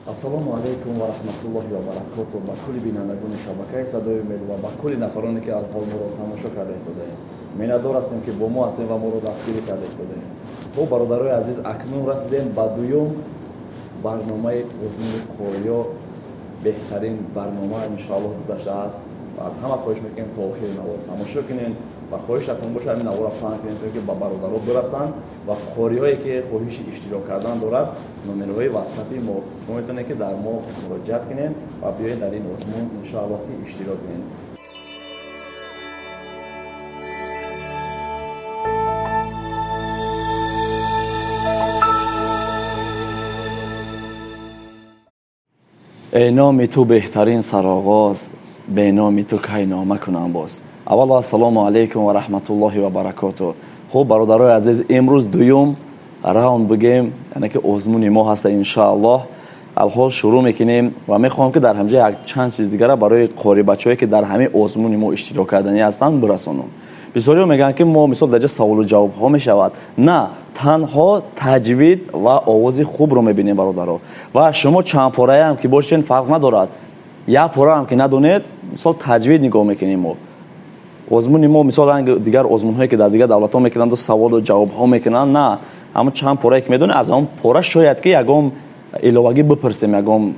Ассалому алайкум ва раҳматуллоҳи ва баракоту. Ба кулли бинандагони шабакаи Садои Умед ва ба кулли нафароне, ки алҳол моро тамошо карда истодаем, миннатдор ҳастем, ки бо мо ҳастем ва моро дастгирӣ карда истодаем. Хуб, бародарои азиз, акнун расидем ба дуюм барномаи озмуни қориё. Беҳтарин барнома, иншоаллоҳ, гузаштааст ва аз ҳама хоҳиш мекунем, то охири навор тамошо кунем ва хоҳишатон бошад, ҳамин наворро паҳн кунем, то ки ба бародаро бирасанд ва қориҳое, ки хоҳиши иштирок кардан дорад, номерҳои ватсапи мо, шумо метавонед, ки дар мо муроҷиат кунем ва биёед, дар ин озмун, иншоаллоҳ, ки иштирок кунем. Эй номи ту беҳтарин сароғоз, бе номи ту кай нома кунам боз. Аввало, ассалому алайкум ва раҳматуллоҳи ва баракоту. Хуб, бародарои азиз, имрӯз дуюм раунд бигем, яъне ки озмуни мо ҳаста, иншоаллоҳ. Алҳол шурӯъ мекунем ва мехоҳам, ки дар ҳамҷа як чанд чиз дигара барои қорибачаҳое, ки дар ҳамин озмуни мо иштирок карданӣ ҳастанд, бирасонам. Бисёриҳо мегӯянд, ки мо, мисол, дар ҷа саволу ҷавобҳо мешавад. На, танҳо таҷвид ва овози хубро мебинем, бародаро. Ва шумо чанд пораям ки бошен, фарқ надорад, як пораам ки надонед, мисол, таҷвид нигоҳ мекунем мо. Озмуни мо, мисол, ранги дигар озмунҳое, ки дар дигар давлатҳо мекунанду саволу ҷавобҳо мекунанд, на. Ҳамон чанд порае ки медонед, аз ҳамон пора шояд ки ягон иловагӣ бипурсем, ягон,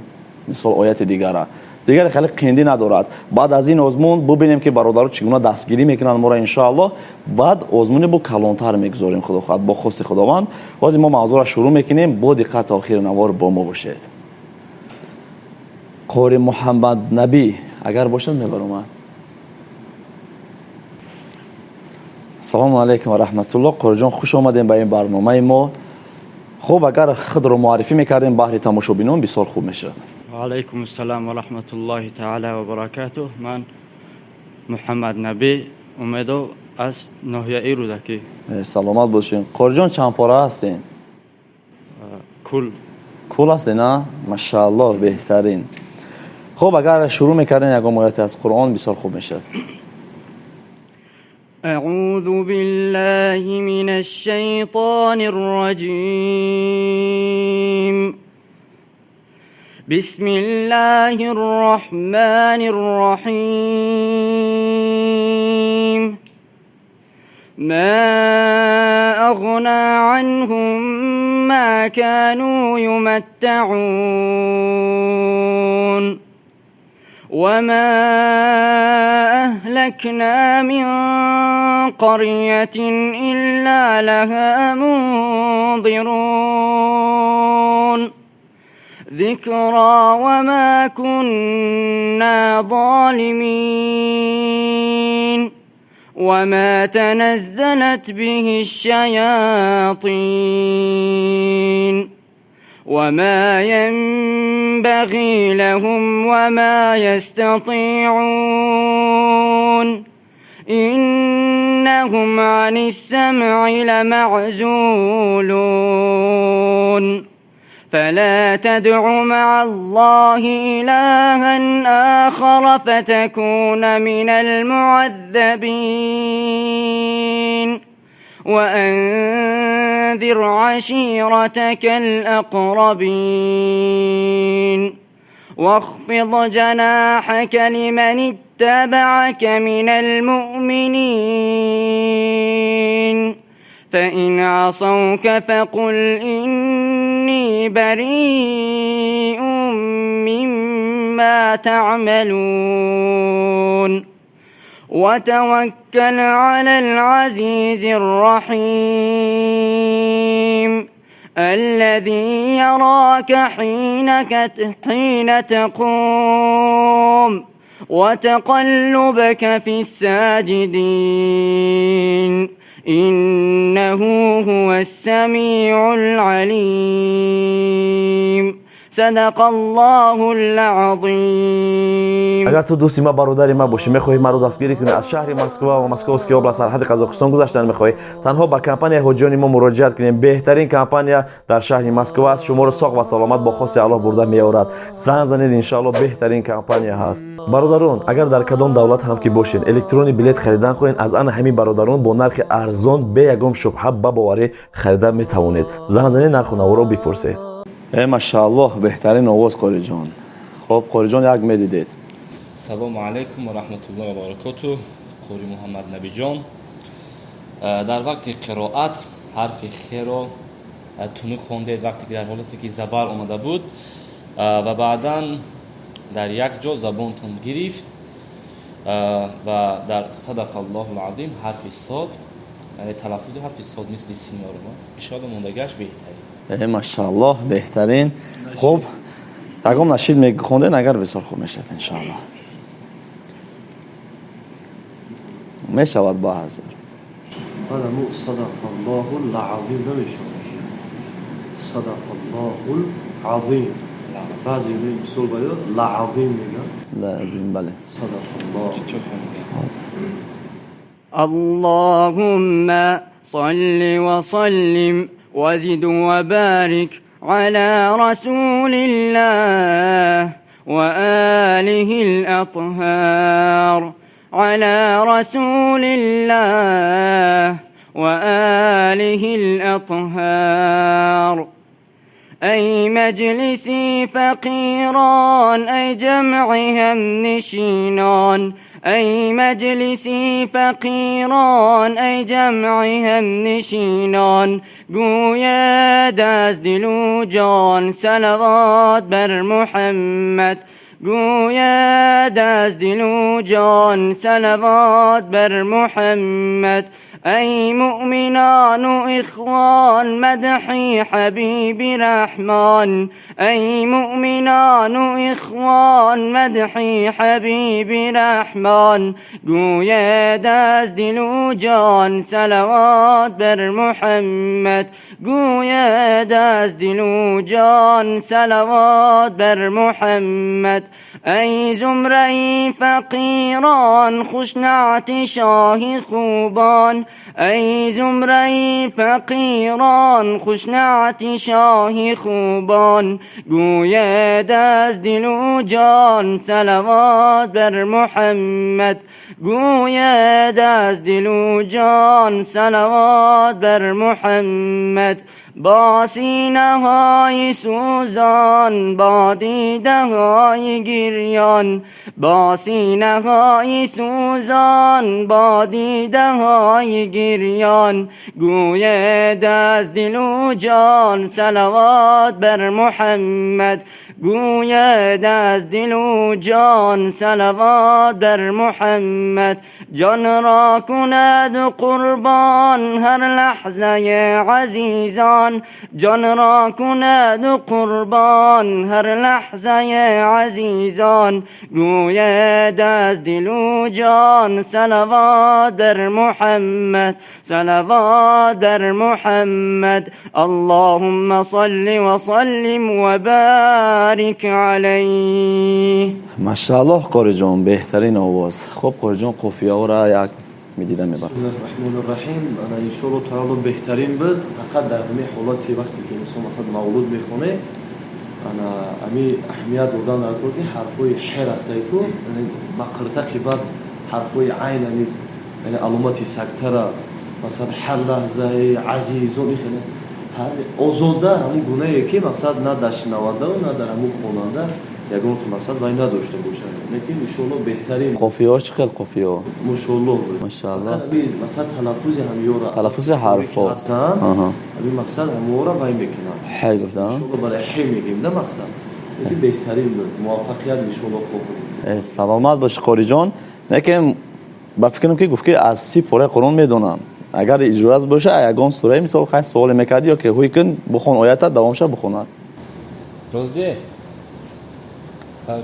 мисол, ояти дигара. Дигар хеле қиндӣ надорад. Баъд аз ин озмун бубинем, ки бародаро чӣ гуна дастгирӣ мекунанд моро, иншоаллоҳ. Баъд озмуни бо калонтар мегузорем, худо хоҳад, бо хости Худованд. Ҳозир мо мавзӯъро шурӯъ мекунем. Бо диққат охири навор бо мо бошед. Қори Муҳаммад Набӣ агар бошад, мебаромад. Ассалому алайкум ва раҳматуллоҳ, қориҷон, хуш омадем ба ин барномаи мо. Хуб, агар худро муаррифӣ мекардем баҳри тамошобинон, бисёр хуб мешавад. وعليكم السلام ورحمة الله تعالى وبركاته. من محمد نبی умедов аз ноҳияи Рӯдакӣ. Саломат бошем, қориҷон. Чанд пора ҳастем? Кул. Кул ҳастем, на? Машааллоҳ, беҳтарин. Хуб, агар шурӯъ мекардем ягон ояте аз Қуръон, бисёр хуб мешавад. أعوذ بالله من الشيطان الرجيم. بسم الله الرحمن الرحيم. ما أغنى عنهم ما كانوا يمتعون وما أهلكنا من قرية إلا لها منذرون. ذكرى وما كنا ظالمين وما تنزلت به الشياطين وما ينبغي لهم وما يستطيعون. إنهم عن السمع لمعزولون. فلا تدع مع الله إلها آخر فتكون من المعذبين. وأنذر عشيرتك الأقربين. واخفض جناحك لمن اتبعك من المؤمنين. فإن عصوك فقل إني بريء مما تعملون. وتوكل على العزيز الرحيم الذي يراك حين تقوم وتقلبك في الساجدين. إنه هو السميع العليم. صدق الله العظيم. Агар ту дӯсти ма, бародари ма бошӣ, мехоҳӣ маро дастгирӣ кунӣ, аз шаҳри Москва ва Московский област, сарҳади Қазоқистон гузаштан мехоҳӣ, танҳо ба компанияи ҳоҷиёни мо муроҷиат кунем. Беҳтарин компания дар шаҳри Москва аст, шуморо соғ ва саломат бо хости Аллоҳ бурда меорад. Занг занед, иншоалло, беҳтарин компания ҳаст. Бародарон, агар дар кадом давлат ҳам ки бошед, электронный билет харидан хоҳед, аз ана ҳамин бародарон бо нархи арзон, бе ягон шубҳа, ба боварӣ харида метавонед. Занг занед, нарху наворо бипурсед. Машааллоҳ, беҳтарин овоз, Қориҷон. Хуб, Қориҷон, як медидед. Салому алайкум ва раҳматуллоҳи ва баракоту. Қори Муҳаммад Набиҷон, дар вақти қироат ҳарфи херо тунук хондед, вақте ки дар ҳолате ки забар омада буд, ва баъдан дар як ҷо забонтон гирифт ва дар садақаллоҳу азим ҳарфи сод, яъне талаффузи ҳарфи сод мисли синёр. Иншоалло, мондагиаш беҳтарин. Машааллоҳ, беҳтарин. Хуб, ягон нашид мехонден, агар бисёр хуб мешавад, иншоаллоҳ. Мешавад ба ҳазр. Баъд садақаллоҳу лазим намешавад, садақаллоҳу азим. Баъзе мисол баён лазим мегӯянд. Лазим, бале. Садақаллоҳ. اللهم صل وسلم وزد وبارك على رسول الله وآله الأطهار، على رسول الله وآله الأطهار. أي مجلسي فقيران، أي جمعهم نشينان، أي مجلسي فقيران، أي جمعهم نشينان. گوید از دل و جان صلوات بر محمد، گوید از دل و جان صلوات بر محمد. أي مؤمنان إخوان مدحي حبيب رحمن، أي مؤمنان إخوان مدحي حبيب رحمن. گوید از دل و جان صلوات بر محمد، گوید از دل و جان صلوات بر محمد. أي زمري فقيران خوشنعت شاه خوبان، أي زمري فقيران خوشنعت شاه خوبان. گوید از دل و جان صلوات بر محمد، گوید از دل و جان صلوات بر محمد. با سینه های سوزان، با دیده های گریان، با سینه های سوزان، با دیده های گریان. گوید از دل و جان صلوات بر محمد، گوید از دل و جان صلوات بر محمد. جان را کند قربان هر لحظه عزیزان، جان را کند قربان هر لحظه عزیزان. گوید از دل و جان صلوات بر محمد، صلوات بر محمد. اللهم صل وسلم وبارك عليه. ماشاءالله قاری جان، беҳтарин овоз. Хуб, Қориҷон, қофияҳоро як медида мебарам. بسم الله الرحمن الرحیم. Ана, иншоалло таоло, беҳтарин буд. Фақат дар ҳамин ҳолати вақте ки инсон масалан мавлуд мехоне, ана ами аҳамият додан дар кор, ки ҳарфҳои ҳер ҳастайку ба қиртақи баъд ҳарфҳои айна низ, яъне аломати сактара, масалан ҳар лаҳзаи азизон хеле озода, ҳамун гунае ки масалан на дар шунавандаву на дар ҳамун хонанда ягон масалан вай надошта бошад. Лекин иншоалло беҳтарин. Қофияҳо чӣ хел қофияҳо? Мошоалло буд. Мошоалло. Масалан талаффузи ҳамёра. Талаффузи ҳарфҳо. Ҳастанд, ҳамин мақсад ҳаморо вай мекунанд. Ҳай гуфтам. Иншоалло, барои ҳай мегӯем да мақсад. Лекин беҳтарин буд, муваффақият иншоалло хоҳем. Саломат бошӣ, Қориҷон. Лекин ба фикрам ки гуфт, ки аз 30 пораи Қуръон медонам. Агар иҷозат боша, ягон сураи, мисол, хай, суоле мекардӣ ё ки ҳуй кун, бухон оята, давомша бухонад. Розие,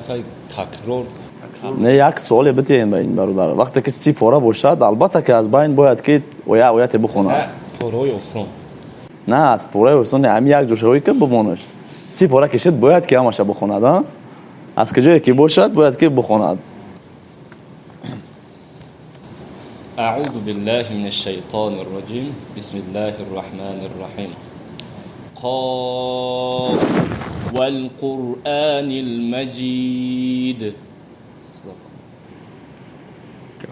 хай, такрор. Не, як суоле битиҳем ба ин бародар. Вақте ки 30 пора бошад, албатта ки аз байн бояд ки оя ояте бухонад. Пораҳои осон. На, аз пораи осон ҳами як ҷошаҳое ки бимонаш. 30 пора кишид, бояд ки ҳамаша бухонад, а аз куҷое ки бошад, бояд ки бухонад. أعوذ بالله من الشيطان الرجيم، بسم الله الرحمن الرحيم. قاف والقرآن المجيد.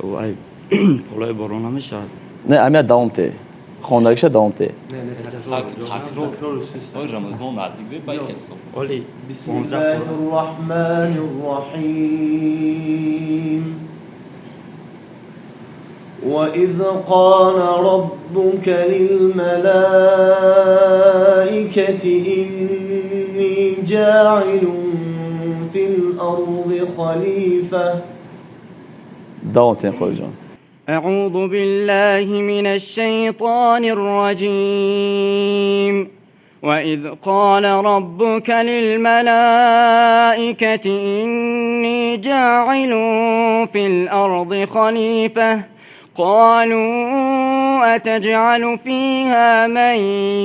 Вай, болои борон намешавад. Не, ҳамия давом те. Хондагиша давом те. Такрор Рамазон наздик бе бай хел соб. Оли. Бисмиллаҳир Раҳмонир Раҳим. وإذ قال ربك للملائكة إني جاعل في الأرض خليفة. دوام تين جان. أعوذ بالله من الشيطان الرجيم. وإذ قال ربك للملائكة إني جاعل في الأرض خليفة قالوا أتجعل فيها من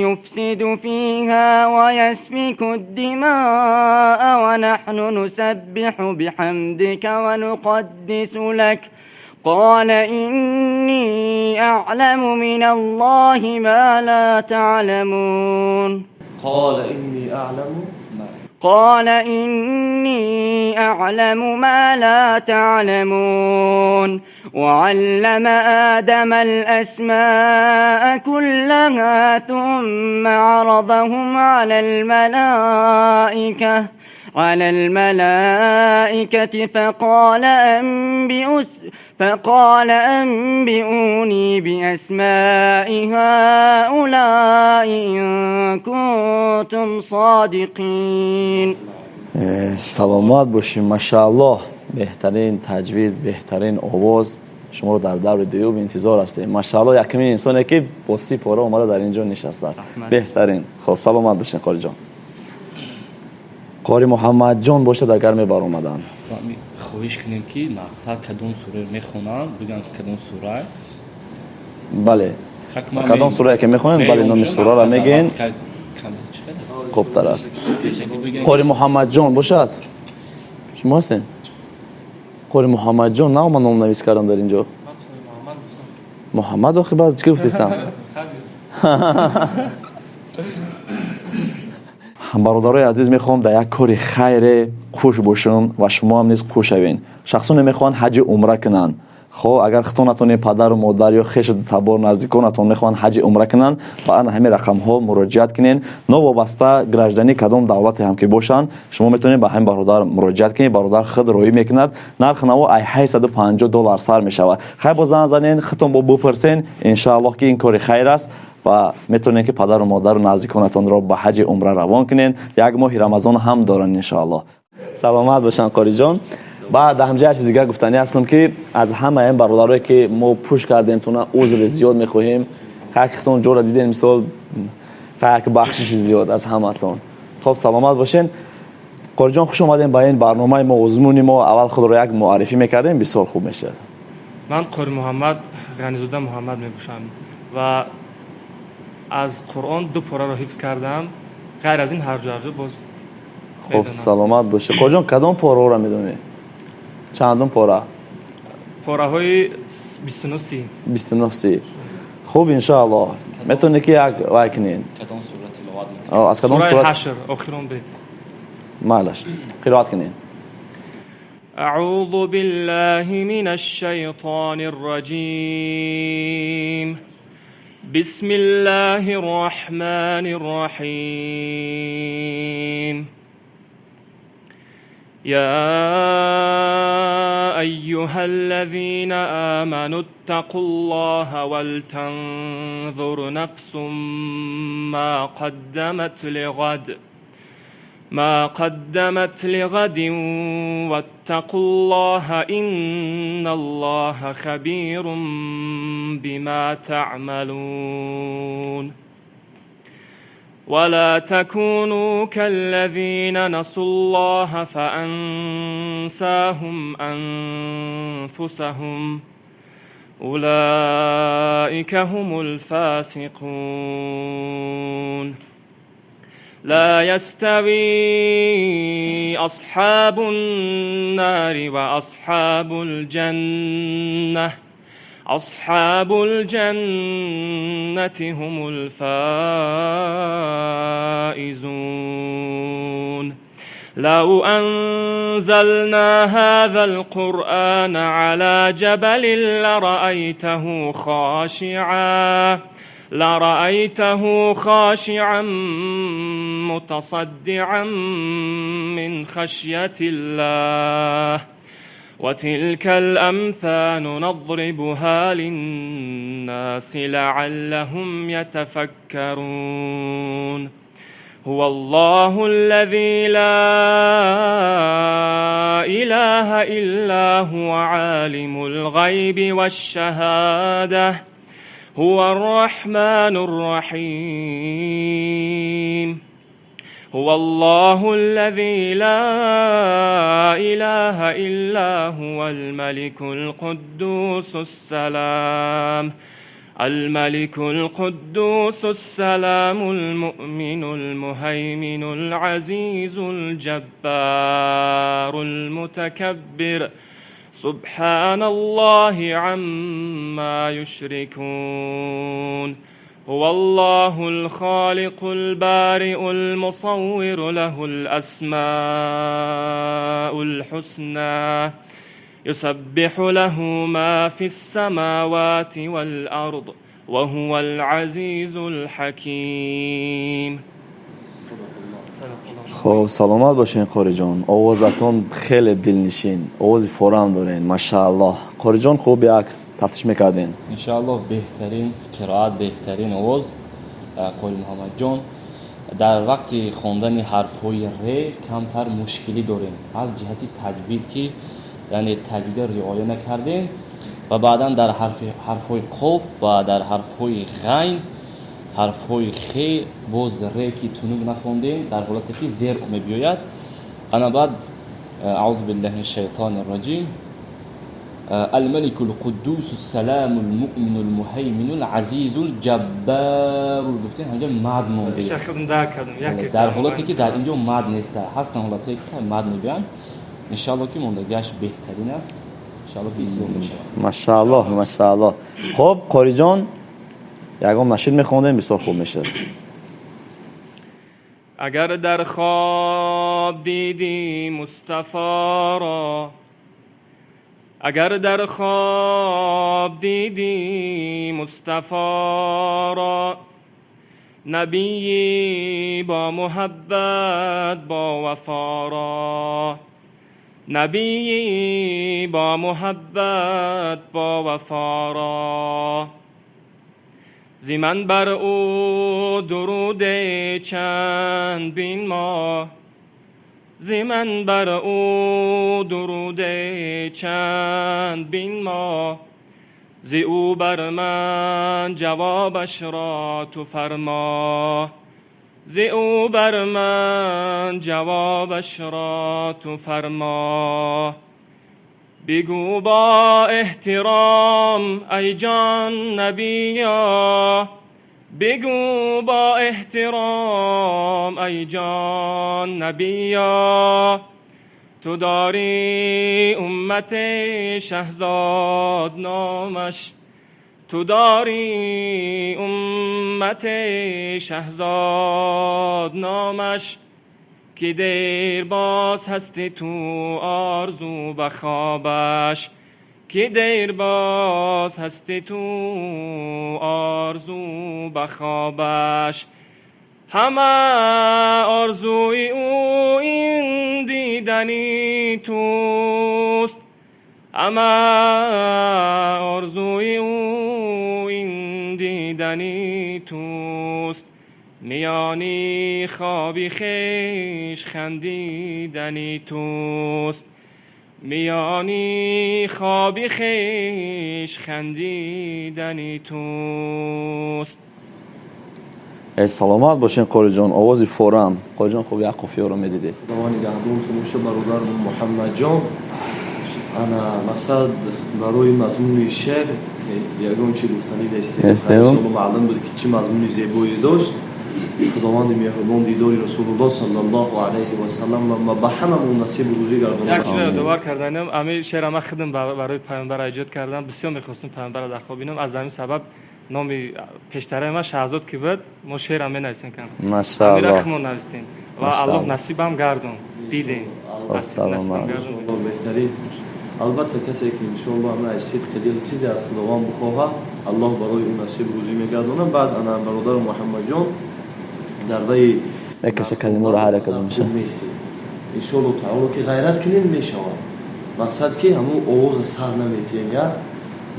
يفسد فيها ويسفك الدماء ونحن نسبح بحمدك ونقدس لك قال إني أعلم من الله ما لا تعلمون. قال إني أعلم قال إني أعلم ما لا تعلمون. وعلم آدم الأسماء كلها ثم عرضهم على الملائكة فقال أنبئوني بأسماء هؤلاء إن كنتم صادقين. саломат бошем, машааллоҳ. Беҳтарин таҷвид, беҳтарин овоз. Шуморо дар даври дуюм интизор ҳастем. Машааллоҳ, якумин инсоне ки бо 30 пора омада дар инҷо нишастааст. Беҳтарин. Хоб, саломат бошем, Қориҷон. Қори Муҳаммадҷон бошад, агар мебаромаданд. Хоҳиш кунем ки мақсад кадом сура мехонанд, бигӯянд ки кадом сура. Бале, кадом сурае ки мехонанд, бале, номи сураро мегӯен, хубтар аст. Қори Муҳаммадҷон бошад, шумо ҳастед? Қори Муҳаммадҷон наомад, номнавис кардам дар инҷо. Муҳаммад охи баъд чӣ гуфтесам? Бародарои азиз, мехоҳам дар як кори хайре қуш бошам ва шумо ҳам низ қуш шавед. Шахсоне мехоҳанд ҳаҷи умра кунанд. Хо, агар худтон натонед, падару модар ё хешу табор наздиконатон мехоҳанд ҳаҷи умра кунанд, ба ана ҳамин рақамҳо муроҷиат кунед. Новобаста граждани кадом давлате ҳам ки бошанд, шумо метавонед ба ҳамин бародар муроҷиат кунед. Бародар худ роҳӣ мекунад. Нархи наво ай $850 сар мешавад. Хайр, бо занг занен, худтон бо бипурсен, иншааллоҳ ки ин кори хайр аст ва метавонед ки падару модару наздиконатонро ба ҳаҷи умра равон кунед. Як моҳи Рамазон ҳам доранд, иншааллоҳ. Саломат бошанд, Қориҷон. Баъд ҳамҷа як чиз дигар гуфтанӣ ҳастам ки аз ҳамаи ин бародарое ки мо пӯш кардем туна узри зиёд мехоҳем. Ҳақиқатон ҷора дидем, мисол як бахшиши зиёд аз ҳаматон. Хоб, саломат бошен. Қориҷон, хуш омадем ба ин барномаи мо, озмуни мо. Аввал худро як муаррифӣ мекардем, бисёр хуб мешавад. Ман Қори Муҳаммад Ғанизода Муҳаммад мебошам ва аз Қуръон 2 пораро ҳифз кардам. Ғайр аз ин ҳар ҷо ҳар ҷо боз. Хоб, саломат бошед. Қориҷон, кадом пораҳоро медонӣ? Чандум пора? Пораҳои 29. 29. Хуб, иншааллоҳ. Метавонӣ ки як вай кунед. Кадом сура тиловат мекунед? Аз кадом сураи сура? Ҳашр, охирон бейт. Майлаш. Қироат кунед. أعوذ بالله من الشيطان الرجيم. بسم الله الرحمن الرحيم. يا أيها الذين آمنوا اتقوا الله ولتنظر نفس ما قدمت لغد واتقوا الله إن الله خبير بما تعملون. ولا تكونوا كالذين نسوا الله فأنساهم أنفسهم أولئك هم الفاسقون. لا يستوي أصحاب النار وأصحاب الجنة أصحاب الجنة هم الفائزون. لو أنزلنا هذا القرآن على جبل لرأيته خاشعا متصدعا من خشية الله وتلك الأمثال نضربها للناس لعلهم يتفكرون. هو الله الذي لا إله إلا هو عالم الغيب والشهادة هو الرحمن الرحيم. هو الله الذي لا إله إلا هو الملك القدوس السلام الملك القدوس السلام المؤمن المهيمن العزيز الجبار المتكبر سبحان الله عما يشركون. هو الله الخالق البارئ المصور له الأسماء الحسنى يسبح له ما في السماوات والأرض وهو العزيز الحكيم. Хуб, саломат бошен, қориҷон. Овозатон хеле дилнишин, овози форам дорен, машааллоҳ. Қориҷон, хуб, як тафтиш мекарден. Иншааллоҳ, беҳтарин қироат, беҳтарин овоз, қори Муҳаммадҷон. Дар вақти хондани ҳарфҳои ре камтар мушкилӣ дорем аз ҷиҳати таҷвид, ки яъне таҷвидро риоя накардем, ва баъдан дар ҳарфҳои қоф ва дар ҳарфҳои ғайн, ҳарфҳои хе, боз ре, ки тунук нахондем, дар ҳолате ки зер мебиёяд. Ана баъд أعوذ بالله من الشيطان الرجيم الملك القدوس السلام المؤمن المهيمن العزيز الجبار гуфтем, ҳамҷо мад мондем, дар ҳолате ки дар инҷо мад неста. Ҳастан ҳолатое ки мад мебиёянд. Иншаалло, ки мондагиаш беҳтарин аст, иншаалло, ки ислоҳ мешавад. Машааллоҳ, машааллоҳ. Хуб, қориҷон, ягон нашид мехондем, бисёр хуб мешуд. Агар дар хоб дидӣ Мустафоро, агар дар хоб дидӣ Мустафоро, набии бо муҳаббат, бо вафоро, набии бо муҳаббат, бо вафоро, зи ман бар ӯ дуруде чанд бин мо, зи ман бар ӯ дуруде чанд бин мо, зи ӯ бар ман ҷавобашро ту фармо, зи ӯ бар ман ҷавобашро ту фармо. Бигӯ бо эҳтиром: ай ҷон набиё, бигӯ бо эҳтиром: ай ҷон набиё, ту дорӣ уммати шаҳзод номаш, ту дорӣ уммати шаҳзод номаш, ки дер боз ҳасти ту орзу ба хобаш, ки дер боз ҳасти ту орзу ба хобаш. Ҳама орзуи ӯ ин дидани туст, ҳама орзуи ӯ ин дидани туст, миёни хоби хеш хандидани туст, миёни хоби хеш хандидани туст. Э, саломат бошен, қориҷон, овози форам. Қориҷон, хуб, як қофиёро медидед. Худованд нигаҳбонтон боша, бародар Муҳаммадҷон. Ана, мақсад, барои мазмуни шеър ягон чи гуфтанӣ нестем. Маълум буд, ки чӣ мазмуни зебое дошт. Худованди меҳрубон дидори Расулуллоҳ саллаллоҳу алайҳи васалам ба ҳамамон насибу рӯзӣ гардонад. Як чизро ёдовар карданем: ами шеъра ман худам барои паёмбара эҷод кардам. Бисёр мехостум паёмбара дар хоб бинам. Аз ҳамин сабаб номи пештараи ман Шаҳзод ки буд, мо шеърам менависем кам. Машааллоҳ. Худмон навистем ва Аллоҳ насибам гардон, дидем. Беҳтарин. Албатта, касе ки, иншоалло, ама аз сидқи дил чизе аз Худованд бихоҳад. Аллоҳ барои ӯ насиб рӯзӣ мегардонад. Баъд ана бародару Муҳаммадҷон дар ваи мекаша калимаро ҳар як кадомаша. Нест, иншоалло таоло, ки ғайрат кунем, мешавад. Мақсад ки ҳамун овоза сар наметиҳем, я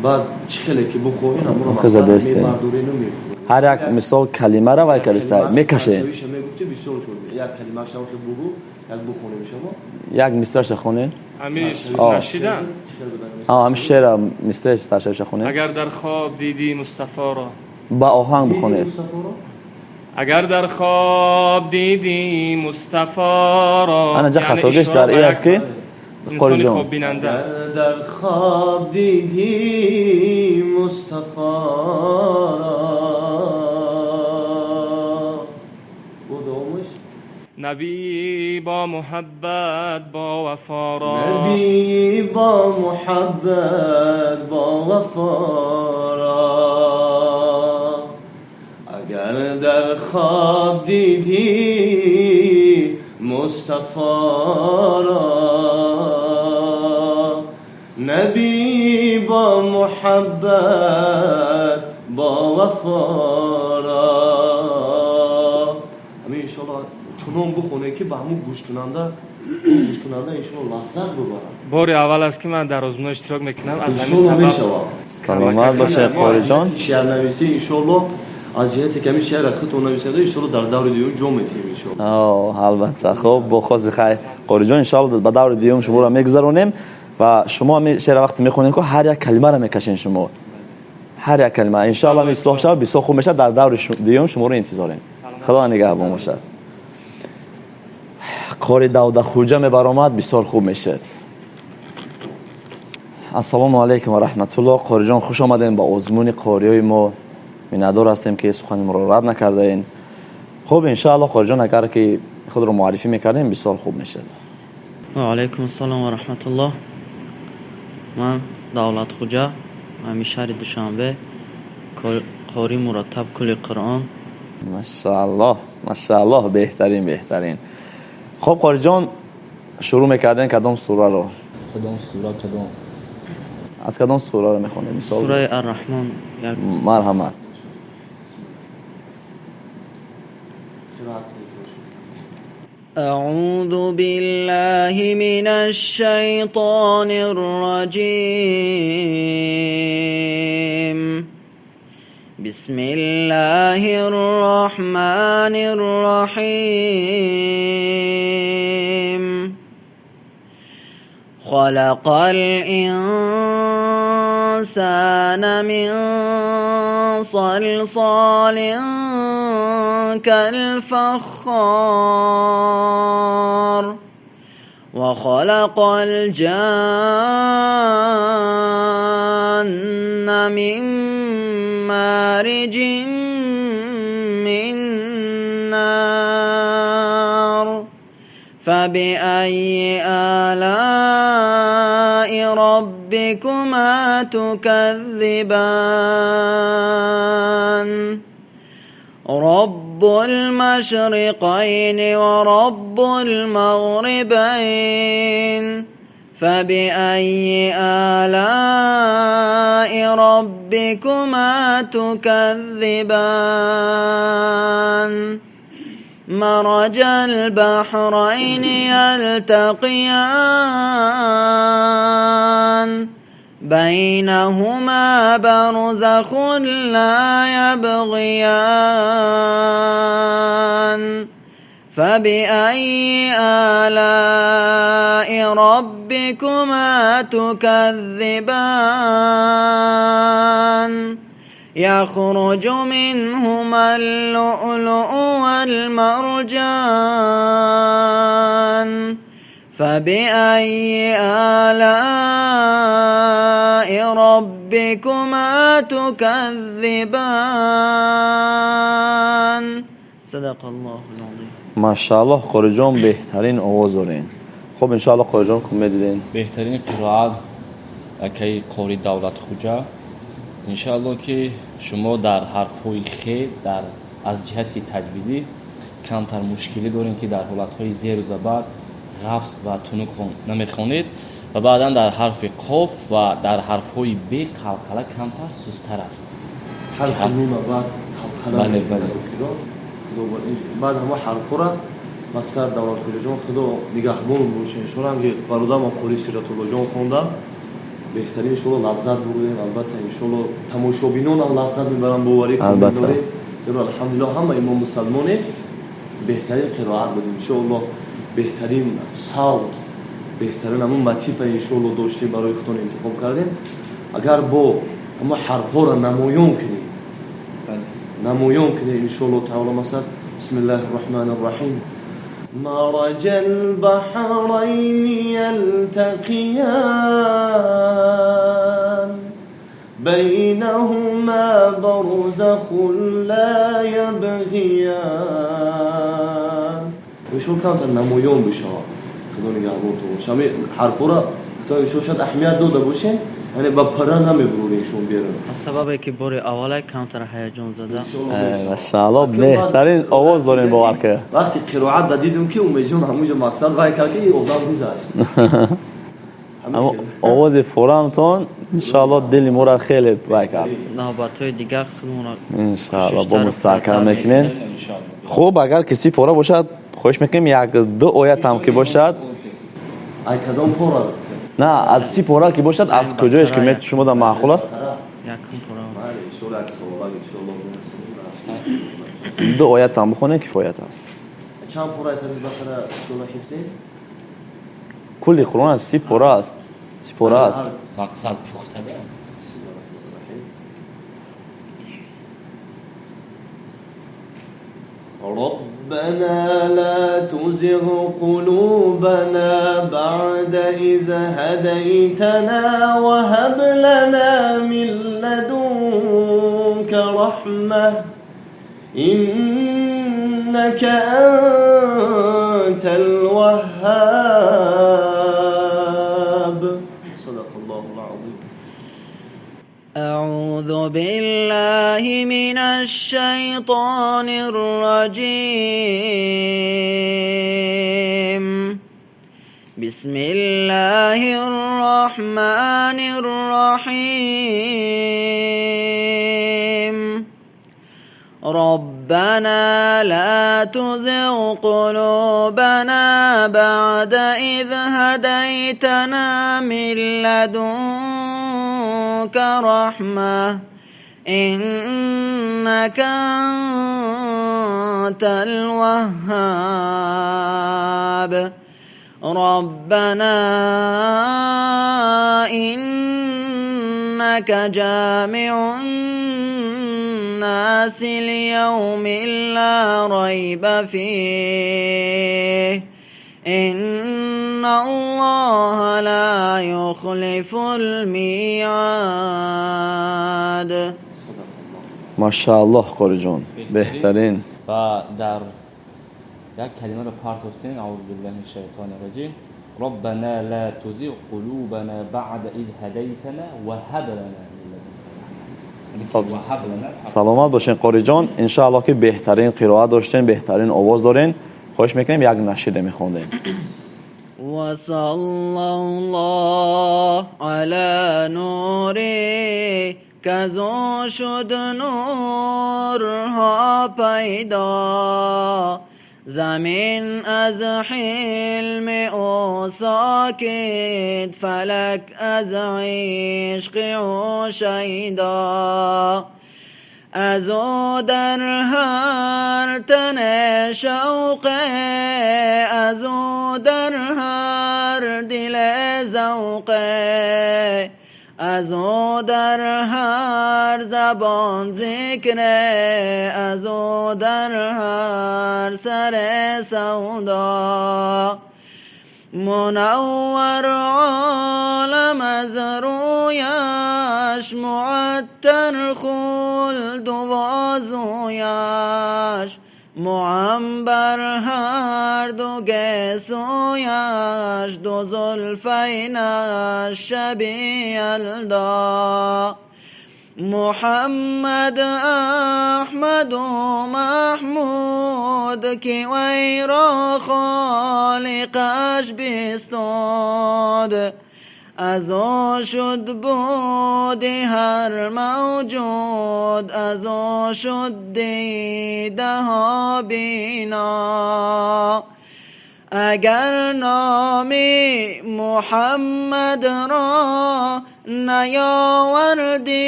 баъд чӣ хеле ки бухоҳем, ҳамуро Мехӯрем. Мебардорену мехӯрем. Ҳар як мисол калимаро вай кардиста мекашем. Мегуфти, бисёр шуд. Як калимаша бугу, як бухонем шумо. Як мисраша хонем. Ами нашида. Ҳами шеъра мисраи саршавиша хонем. Агар дар хоб дидӣ Мустафоро. Ба оҳанг бихонед. Агар дар хоб дидӣ Мустафоро. Ана ҷа хатогиш дар ин аст, ки инсони хоббинанда. Агар дар хоб дидӣ Мустафоро, бо давомаш. Набӣ бо муҳаббат, бо вафоро. Набӣ бо муҳаббат, бо вафоро. Агар дар хоб дидӣ Мустафоро, набӣ бо муҳаббат, бо вафоро. Ҳамин, иншоалло, чунон бухоне, ки ба ҳамун гӯшкунанда иншоалло лаззат бубарад. Бори аввал аст, ки ман дар озмунҳо иштирок мекунам, аз ҳамин Иншоалло сабаб мешавад. Саломат бошед, қориҷон. Шеърнависӣ, иншоалло, аз ҷиҳате ки ҳамин шеъра худтон нависанда, иншоалло, дар даври дуюм ҷо метиҳем, иншоалло. Албатта, хуб, бо хоси хайр, қориҷон, иншоалло, ба даври дуюм шуморо мегузаронем. Ва шумо ҳамин шеъра вақте мехонем, ку ҳар як калимаро мекашен шумо, ҳар як калима, иншоалло, ҳамин ислоҳ шавад, бисёр хуб мешавад. Дар даври дуюм шуморо интизорем. Худо нигаҳбон бошад. Қори Давдахуҷа мебаромад, бисёр хуб мешавад. Ассалому алайкум ва раҳматуллоҳ, қориҷон, хуш омадем ба озмуни қориҳои мо. Миннатдор ҳастем, ки сухани моро рад накардаен. Хуб, иншоалло, қориҷон, агар ки худро муаррифӣ мекардем, бисёр хуб мешавад. Ва алайкум ассалом ва раҳматуллоҳ. Ман Давлатхуҷа, ҳами шаҳри Душанбе, қори мураттаб кули Қуръон. Машааллоҳ, машааллоҳ, беҳтарин, беҳтарин. Хуб, қориҷон, шурӯъ мекардем кадом сураро? Кадом сура, кадом? Аз кадом сураро мехонем, мисол? Сураи Арраҳмон як. Марҳамат. أعوذ بالله من الشيطان الرجيم. بسم الله الرحمن الرحيم. خلق الإنسان من صلصال كالفخار وخلق الجان من مارج من نار. فبأي آلاء ربكما تكذبان؟ رب المشرقين ورب المغربين. فبأي آلاء ربكما تكذبان؟ مرج البحرين يلتقيان، بينهما برزخ لا يبغيان. فبأي آلاء ربكما تكذبان؟ يخرج منهما اللؤلؤ والمرجان. فبأي آلاء ربكما تكذبان؟ صدق الله العظيم. Машааллоҳ, қориҷон, беҳтарин овоз дорем. Хуб, иншоалло, қориҷон, ку медидем. Беҳтарин қироат, акаи қори Давлатхуҷа. Иншоалло, ки шумо дар ҳарфҳои хе дар аз ҷиҳати таҷвидӣ камтар мушкилӣ дорем, ки дар ҳолатҳои зеру забар, ғафз ва тунук намехонед. Ва баъдан дар ҳарфи қоф ва дар ҳарфҳои б қалқала камтар сусттар аст. Ҳарфи нуна баъд қалқала. Бале, бале. Баъд ҳама ҳарфҳоро, масалан, Давлатхоҷаҷон, Худо нигаҳбон боша, иншоалло, ки бародарам Қори Сиратуллоҷон хондан беҳтарин, иншоалло, лаззат бурдем. Албатта, иншоалло, тамошобинонам лаззат мебаранд, боварӣ дорем, зеро, алҳамдулилло, ҳамаи мо мусалмонем. Беҳтарин қироат будем, иншоалло, беҳтарин савт, беҳтарин ҳамун мотива, иншоалло, доштем, барои худтон интихоб кардем. Агар бо ҳама ҳарфҳоро намоён кунем, намоён кунем, иншоалло таоло, масалан, бисмиллаҳи рраҳмани рраҳим, مرج البحرين يلتقيان بينهما برزخ لا يبغيان. иншоалло, камтар намоён бишавад. Худо нигаҳбонтон боша. Ҳами ҳарфҳоро иншоалло шояд аҳамият дода бошем, яъне ба пара намебурем, иншоалло, берун. Аз сабабе ки бори аввале камтар ҳаяҷон зада. Машаалло, беҳтарин овоз дорем, бовар ка. Вақти қироат да дидум, ки Умедҷон ҳамунҷо мақсад вай кард, ки одам гузашт. Аммо овози фурамтон, иншоалло, дили моро хеле вай кард. Навбатҳои дигар худмонро иншоалло бо мустаҳкам мекунем. Хуб, агар ки 30 пора бошад, хоҳиш мекунем, як ду оятам ки бошад. Ай кадом пора? На, аз 30 пора ки бошад, аз куҷоеш ки шумо да маъқул аст. Якум пора. Иншоалло, як соловак, иншоалло. Ду оятам бихонем, кифоят аст. Чанд пора айтари Бақара, иншоалло, ҳифзем? Кулли Қуръон аз 30 пора аст, 30 пора аст. Мақсад пухта. Бисмиллаҳи рраҳмани рраҳим. ربنا لا تزغ قلوبنا بعد إذ هديتنا وهب لنا من لدنك رحمة إنك أنت الوهاب. صدق الله العظيم. أعوذ بالله من الشيطان الرجيم. بسم الله الرحمن الرحيم. ربنا لا تزغ قلوبنا بعد إذ هديتنا من لدنك رحمة إنك أنت الوهاب. ربنا إنك جامع الناس ليوم لا ريب فيه إن الله لا يخلف الميعاد. Машааллоҳ, Қориҷон, беҳтарин. Ва дар як калимаро партофтем. Аъузу биллаҳи минаш шайтони раҷим. Роббана ла тузиғ қулубана баъда из ҳадайтана ва ҳаб лана мин ладунка раҳма. Хоб. Ва ҳаб лана. Саломат бошен, Қориҷон. Иншааллоҳ, ки беҳтарин қироат доштем, беҳтарин овоз дорем. Хоҳиш мекунем, як нашида мехондем. وصلى الله على نوری کزو شد نورها پیدا، زمین از حلم او ساکت، فلک از عشق او شیدا. از او در هر تن شوق، از او در هر دل ذوق، از او در هر زبان ذکر، از او در هر سر سودا. منور عالم از رویش، معطر خلد و بازویش، معنبر هر دو گیسویش، دو زلفینش شب یلدا. محمد احمد و محمود که وی را خالقش بستود. Аз ӯ шуд буди ҳар мавҷуд, аз ӯ шуд дидаҳо бино. Агар номи Муҳаммад ро наёвардӣ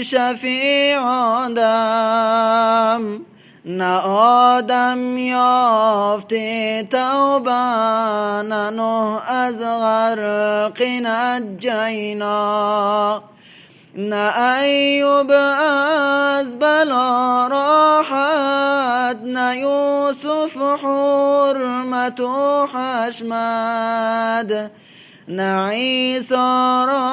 шафеъ одам, на одам ёфти тавба, на Нӯҳ аз ғарқи наҷҷайно, на Айюб аз бало роҳат, на Юсуф ҳурмату ҳашмат, на Исо ро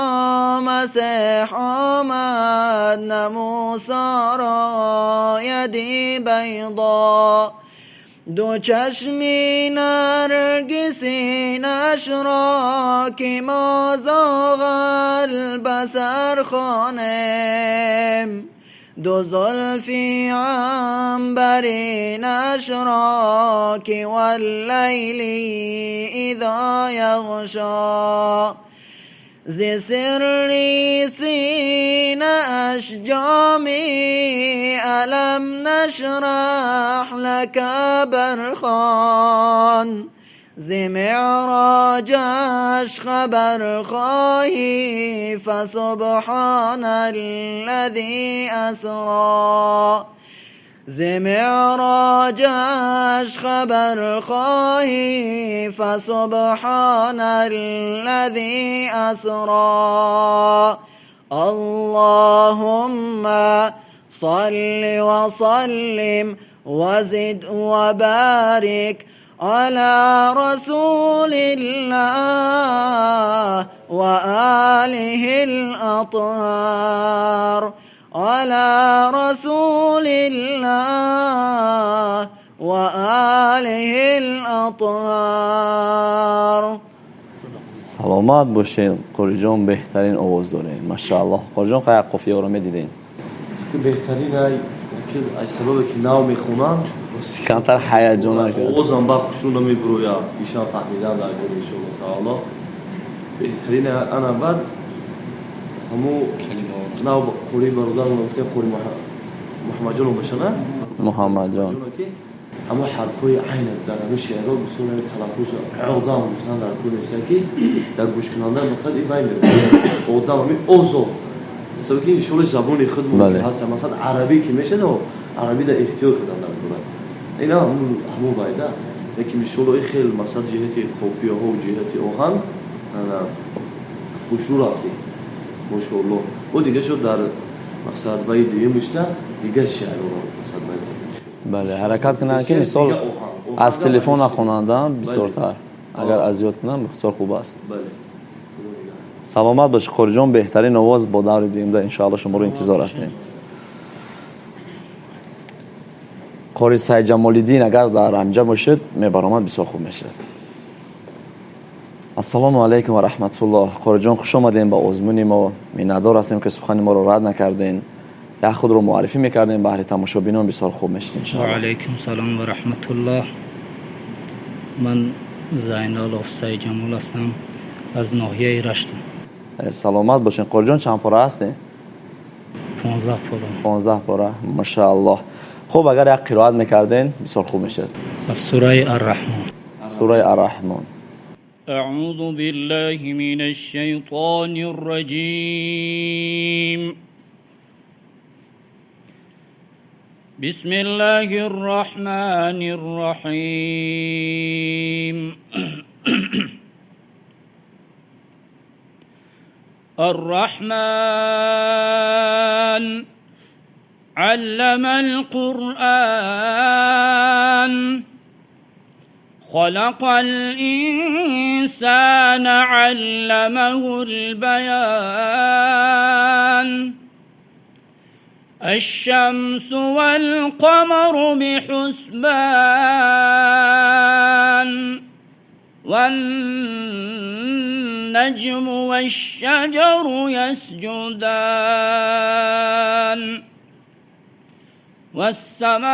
Масеҳ омад, на Мусо ро яди байдо. Ду чашми наргисинаш ро ки мо зоғал басар хонем, ду зулфи анбаринаш ро ки валлайли изо яғшо. Зи сирри синааш ҷоми алам нашраҳ лака бархон, зи меъроҷаш хабар хоҳӣ фасубҳоналлазӣ асро. Зи меъроҷаш хабар хоҳӣ фасубҳоналлазӣ асро. Аллоҳумма салли ва саллим ва зид ва борик ала расулиллоҳ ва олиҳил атҳор. Ала расулиллоҳ ва олиҳил атҳор. Саломат бошед, Қориҷон, беҳтарин овоз доред, машааллоҳ. Қориҷон, қая қофияро медидед? Беҳтарин ай сабабе ки нав мехонам, камтар ҳаяҷон накард. Овозам ба хушрӯ намебурояд, ишам фаҳмидан дар гури иншоаллоҳ таоло. Беҳтарин ана баъд ҳамун нав қори бародарам гуфтем, қори Муҳаммадҷон бошана? Муҳаммадҷон. Ҳамун ҳарфҳои айна дар ҳамин шеърҳо бисёр талаффуз одам гуфтан дар кор неста, ки дар гӯшкунанда мақсад и вай мерасад. Одам ҳамин озод. Сабаби ки иншоаллоҳ забони худмон ҳаст, масалан арабӣ ки мешавад, арабӣ дар эҳтиёт кардан дар кора. Ина ҳамун вайда. Лекин иншоаллоҳ хел масалан ҷиҳати қофияҳо, ҷиҳати оҳанг хушрӯ рафтем. Машоаллоҳ. Бо дига шуд дар мақсад ваи дуюмишта дига шеърҳоро мақсад вай. Бале, ҳаракат кунанд ки мисол аз телефон нахонандан бисёртар. Агар аз ёд кунанд бисёр хуб аст. Саломат бошед, Қориҷон, беҳтарин овоз бо даври дуюмда иншоаллоҳ шуморо интизор ҳастем. Қори Сайҷамолиддин агар дар ҳамҷа бошед, мебаромад бисёр хуб мешавад. Ассалому алайкум ва раҳматуллоҳ. Қориҷон, хуш омадем ба озмуни мо. Миннатдор ҳастем ки сухани моро рад накардем. Як худро муаррифӣ мекардем баҳри тамошобинон, бисёр хуб мешуд иншоаллоҳ. Ва алайкум салом ва раҳматуллоҳ. Ман Зайналов Сайҷамол ҳастам, аз ноҳияи Раштам. Саломат бошед. Қориҷон, чанд пора ҳастед? 15 пора. 15 пора, машааллоҳ. Хуб, агар як қироат мекарден бисёр хуб мешуд. Аз сураи Арраҳмон. Сураи Арраҳмон. أعوذ بالله من الشيطان الرجيم. بسم الله الرحمن الرحيم. الرحمن علم القرآن، خلق الإنسان علمه البيان. الشمس والقمر بحسبان، والنجم والشجر يسجدان، والسماء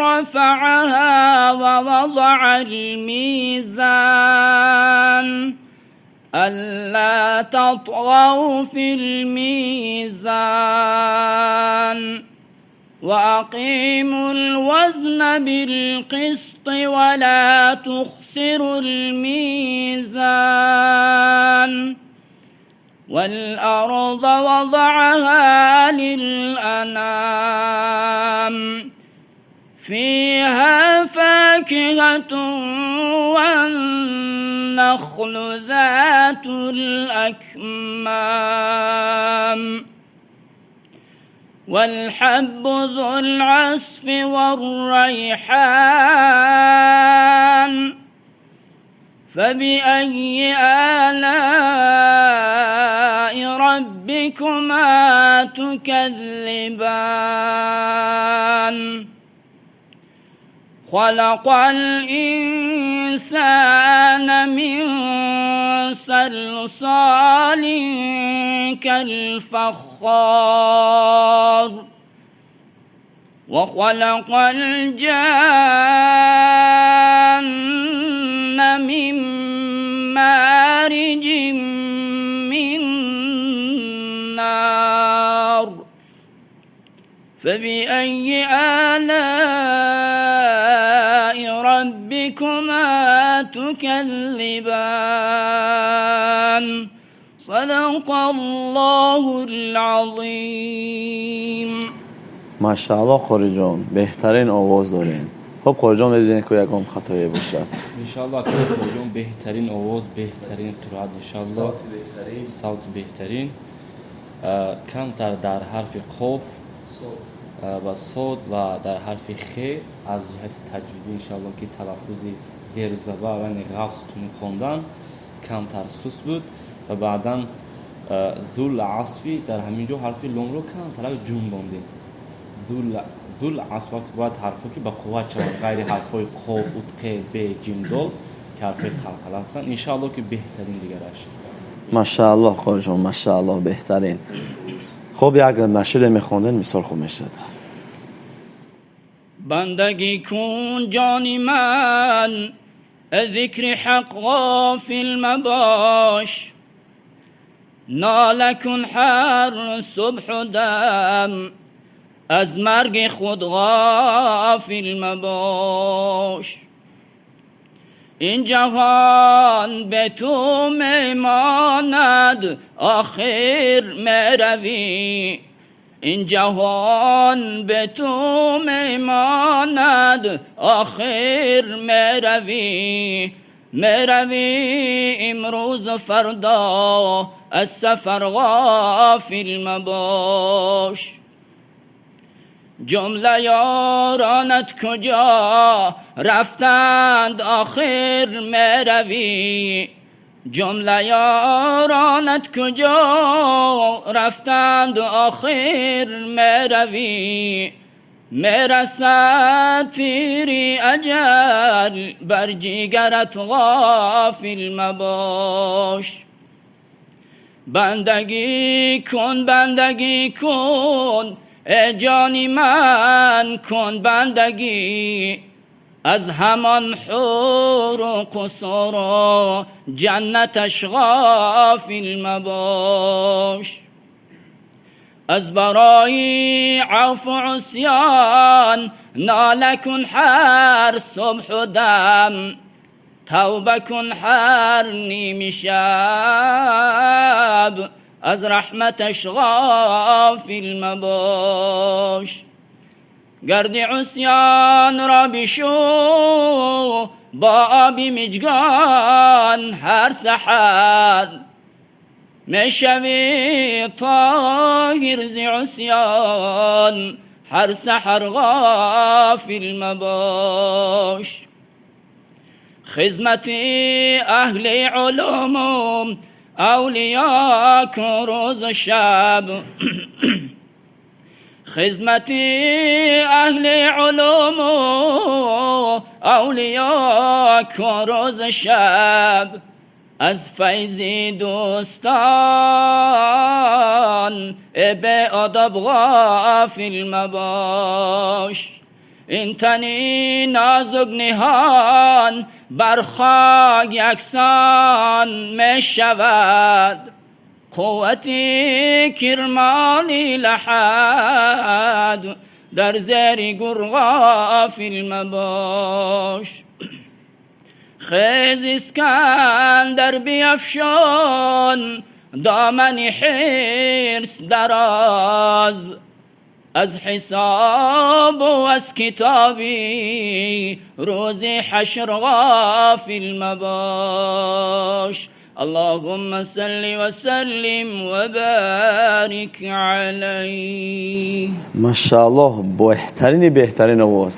رفعها ووضع الميزان، ألا تطغوا في الميزان وأقيموا الوزن بالقسط ولا تخسروا الميزان والأرض وضعها للأنام فيها فاكهة والنخل ذات الأكمام والحب ذو العصف والريحان فبأي آلاء ربكما تكذبان خلق الإنسان من صلصال كالفخار وخلق الجان من مارج من نار فبأي آلاء ربكما تكذبان صدق الله العظيم. Машааллоҳ, қориҷон, беҳтарин овоз дорем. Хуб, қориҷон, медидем ки ягон хатое бошад. Иншаллоҳ, қориҷон, беҳтарин овоз, беҳтарин қироат, иншаллоҳ, савти беҳтарин. Камтар дар ҳарфи қоф ва сод ва дар ҳарфи хе аз ҷиҳати таҷвидӣ, иншаллоҳ, ки талаффузи зеру забар, яъне ғафз тунук хондан камтар суст буд ва баъдан зул асфи дар ҳамин ҷо ҳарфи ломро камтарак ҷунбондем. Зул асф вақте бояд ҳарфҳо ки ба қувват шаванд, ғайри ҳарфҳои қоф, утқе, бе, ҷим, дол, ки ҳарфҳои қалқала ҳастанд. Иншааллоҳ, ки беҳтарин дигараш. Машааллоҳ, қориҷон, машааллоҳ, беҳтарин. Хуб, як нашиде мехондем, бисёр хуб мешуд. Бандагӣ кун, ҷони ман, аз зикри ҳақ ғофил мабош, нола кун ҳар субҳу дам, аз марги худ ғофил мабош. Ин ҷаҳон бе ту мемонад, охир меравӣ. Ин ҷаҳон бе ту мемонад, охир меравӣ. Меравӣ имрӯз, фардо, аз сафар ғофил мабош. Ҷумла ёронат куҷо рафтанд, охир меравӣ. Ҷумла ёронат куҷо рафтанд, охир меравӣ. Мерасад тири аҷал бар ҷигарат, ғофил мабош. Бандагӣ кун, бандагӣ кун, эй ҷони ман, кун бандагӣ. Аз ҳамон ҳуру қусуру ҷаннаташ ғофил мабош. Аз барои авфу усён нола кун ҳар субҳу дам, тавба кун ҳар ними шаб, аз раҳматаш ғофил мабош. Гарди усёнро бишӯ бо оби миҷгон ҳар саҳар, мешавӣ тоҳир зи усён ҳар саҳар, ғофил мабош. Хизмати аҳли улуму авлиё кун рӯзу шаб, хизмати аҳли улуму авлиё кун рӯзу шаб, аз файзи дӯстон беадаб ғофил мабош. Ин тани нозук ниҳон бар хок яксон мешавад. Қуввати кирмони лаҳад дар зери гур ғофил мабош. Хез, Искандар, биафшон домани ҳирс дароз, аз ҳисобу аз китоби рӯзи ҳашр ғофил мабош. Аллоҳумма салли ва саллим ва борик алайҳ. Машааллоҳ, беҳтарини беҳтарин овоз.